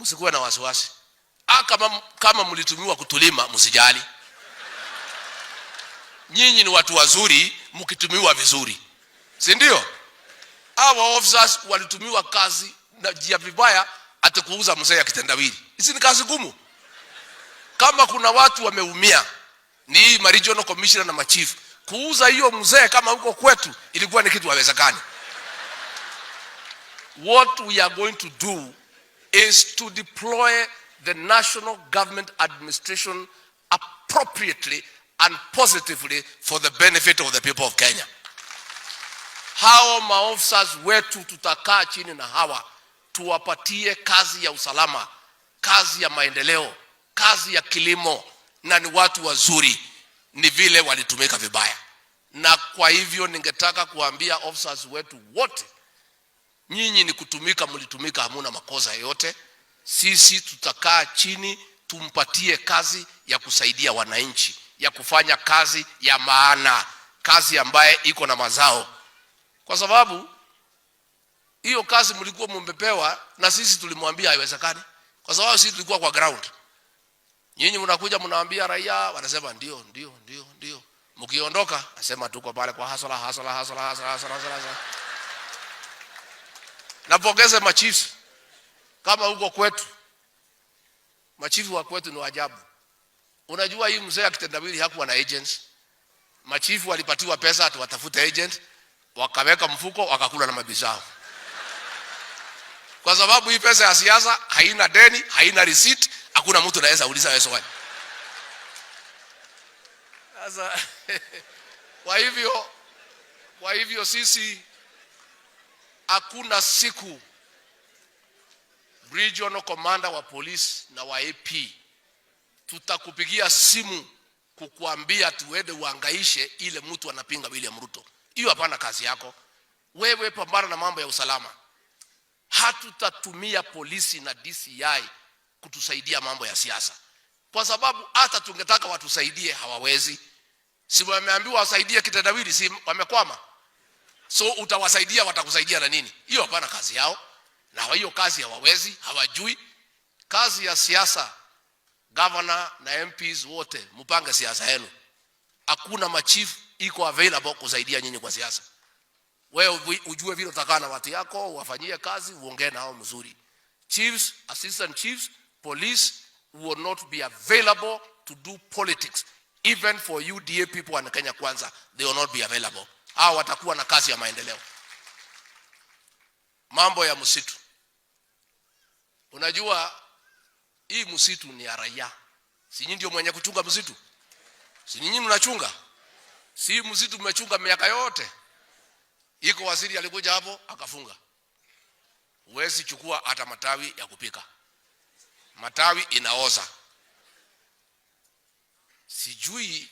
Msikuwe na wasiwasi. Kama mlitumiwa kutulima, msijali. Nyinyi ni watu wazuri mkitumiwa vizuri, si ndio? Hawa officers walitumiwa kazi na jia vibaya, ati kuuza mzee ya kitendawili. Hizi ni kazi ngumu. Kama kuna watu wameumia ni hii ma regional commissioner na machief. Kuuza hiyo mzee kama huko kwetu ilikuwa ni kitu haiwezekani. What we are going to do is to deploy the national government administration appropriately and positively for the benefit of the people of Kenya. Hao maofisa wetu tutakaa chini na hawa tuwapatie kazi ya usalama, kazi ya maendeleo, kazi ya kilimo, na ni watu wazuri, ni vile walitumika vibaya. Na kwa hivyo ningetaka kuambia officers wetu wote, nyinyi ni kutumika, mlitumika, hamuna makosa yoyote. Sisi tutakaa chini tumpatie kazi ya kusaidia wananchi, ya kufanya kazi ya maana, kazi ambaye iko na mazao, kwa sababu hiyo kazi mlikuwa mmepewa na sisi tulimwambia haiwezekani, kwa sababu sisi tulikuwa kwa ground. Nyinyi mnakuja mnaambia raia, wanasema ndio, ndio, ndio, ndio. Mkiondoka nasema tuko pale kwa hasala, hasala, hasala, hasala, hasala, hasala. Napongeze machiefs kama huko kwetu. Machifu wa kwetu ni ajabu. Unajua hii mzee akitendawili hakuwa na agents. Machifu walipatiwa pesa ati watafute agent, wakaweka mfuko, wakakula na mabizao. Kwa sababu hii pesa ya siasa haina deni, haina receipt, hakuna mtu anaweza uliza wewe swali. Sasa kwa hivyo sisi hakuna siku regional commander wa polisi na wa AP tutakupigia simu kukuambia tuende uangaishe ile mtu anapinga William Ruto. Hiyo hapana kazi yako. Wewe pambana na mambo ya usalama. Hatutatumia polisi na DCI kutusaidia mambo ya siasa, kwa sababu hata tungetaka watusaidie hawawezi. Si wameambiwa wasaidie kitendawili, si wamekwama? So utawasaidia, watakusaidia na nini? Hiyo hapana kazi yao, na hiyo kazi hawawezi, hawajui. Kazi ya siasa, governor na MPs wote mpange siasa yenu. Hakuna machief iko available kusaidia nyinyi kwa siasa. Wewe ujue vile utakaa na watu yako, uwafanyie kazi, uongee nao mzuri. Chiefs, assistant chiefs, police will not be available to do politics. Even for UDA people and Kenya Kwanza, they will not be available. Hao watakuwa na kazi ya maendeleo. Mambo ya msitu. Unajua hii msitu ni ya raia. Si nyinyi ndio mwenye kuchunga msitu? Si nyinyi mnachunga? Si msitu mmechunga miaka yote. Iko waziri alikuja hapo akafunga. Huwezi chukua hata matawi ya kupika. Matawi inaoza. Sijui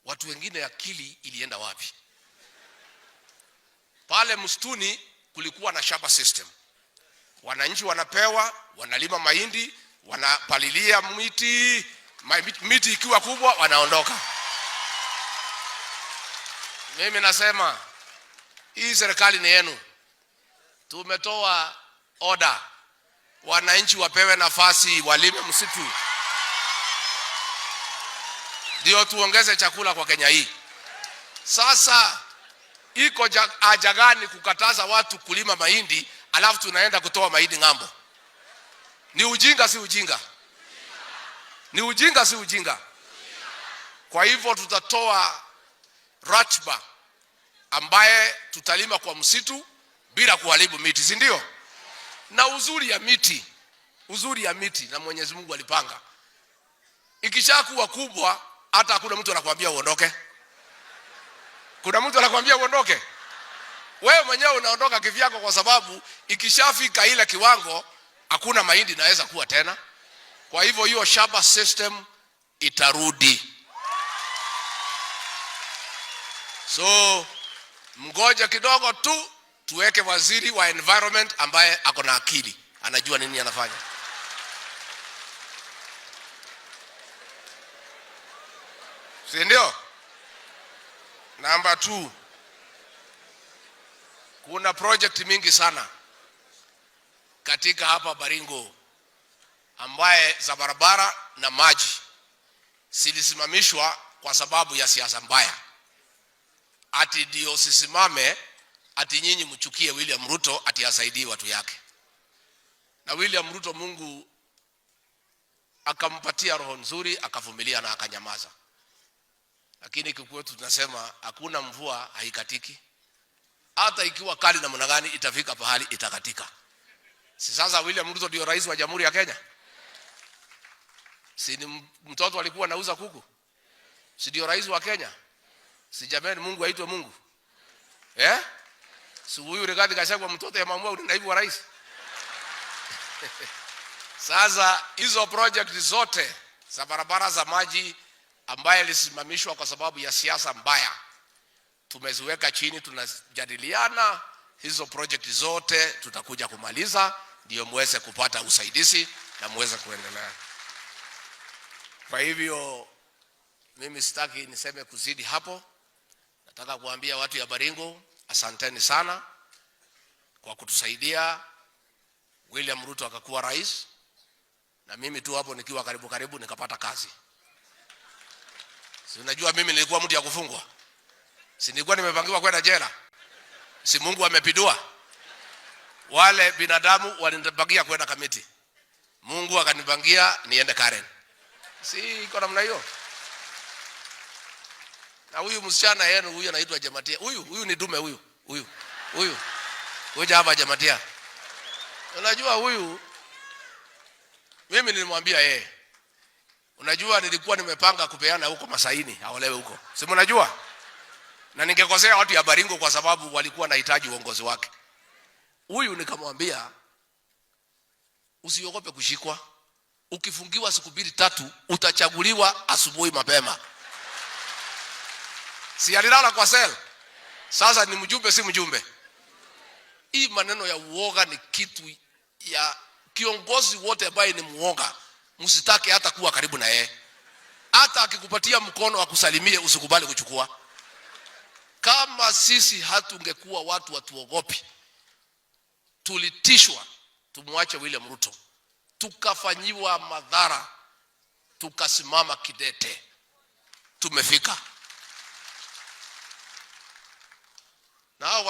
watu wengine akili ilienda wapi. Pale msituni kulikuwa na shamba system. Wananchi wanapewa, wanalima mahindi, wanapalilia miti, miti ikiwa kubwa wanaondoka. Mimi nasema hii serikali ni yenu. Tumetoa order wananchi wapewe nafasi walime msitu, ndio tuongeze chakula kwa Kenya hii. Sasa iko haja gani kukataza watu kulima mahindi alafu tunaenda kutoa mahindi ng'ambo? Ni ujinga, si ujinga? Ni ujinga, si ujinga? Kwa hivyo tutatoa ratiba ambaye tutalima kwa msitu bila kuharibu miti, si ndio? Na uzuri ya miti, uzuri ya miti na Mwenyezi Mungu alipanga, ikishakuwa kubwa hata hakuna mtu anakuambia uondoke. Kuna mtu anakuambia uondoke? Wewe mwenyewe unaondoka kivyako, kwa sababu ikishafika ile kiwango hakuna mahindi naweza kuwa tena. Kwa hivyo hiyo shamba system itarudi. So mgoja kidogo tu tuweke waziri wa environment ambaye ako na akili, anajua nini anafanya. Si ndio? Number 2, kuna project mingi sana katika hapa Baringo. ambaye za barabara na maji zilisimamishwa kwa sababu ya siasa mbaya, ati ndio sisimame, ati nyinyi mchukie William Ruto ati asaidie watu yake. Na William Ruto Mungu akampatia roho nzuri, akavumilia na akanyamaza. Lakini kikwetu tunasema hakuna mvua haikatiki, hata ikiwa kali namna gani itafika pahali itakatika. Si sasa William Ruto ndio rais wa Jamhuri ya Kenya? Si ni mtoto alikuwa anauza kuku? Si ndio rais wa Kenya? Si jamani, Mungu aitwe Mungu eh? Si huyu Rigathi Gachagua mtoto ya mama ni naibu wa rais? Sasa hizo project zote za barabara za maji ambaye ilisimamishwa kwa sababu ya siasa mbaya tumeziweka chini, tunajadiliana hizo project zote, tutakuja kumaliza ndio muweze kupata usaidizi na muweze kuendelea. Kwa hivyo mimi sitaki niseme kuzidi hapo. Nataka kuambia watu ya Baringo, asanteni sana kwa kutusaidia. William Ruto akakuwa rais, na mimi tu hapo nikiwa karibu karibu nikapata kazi. Si unajua mimi nilikuwa mtu ya kufungwa, si nilikuwa nimepangiwa kwenda jela? Si Mungu amepindua? Wale binadamu walinipangia kwenda Kamiti, Mungu akanipangia niende Karen. Si iko namna hiyo? Na huyu msichana yenu huyu anaitwa Jamatia, huyu huyu ni dume huyu huyu huyu, kuja hapa Jamatia. Unajua huyu, mimi nilimwambia yeye, unajua nilikuwa nimepanga kupeana huko Masaini aolewe huko, si mnajua, na ningekosea watu ya Baringo kwa sababu walikuwa nahitaji uongozi wake. Huyu nikamwambia usiogope kushikwa, ukifungiwa siku mbili tatu utachaguliwa asubuhi mapema. Si alilala kwa cell? Sasa ni mjumbe, si mjumbe? Hii maneno ya uoga ni kitu ya kiongozi wote ambaye ni muoga, msitake hata kuwa karibu na yeye. Hata akikupatia mkono akusalimie, usikubali kuchukua. Kama sisi hatungekuwa watu watuogopi, tulitishwa tumwache William Ruto, tukafanyiwa madhara, tukasimama kidete, tumefika na hao.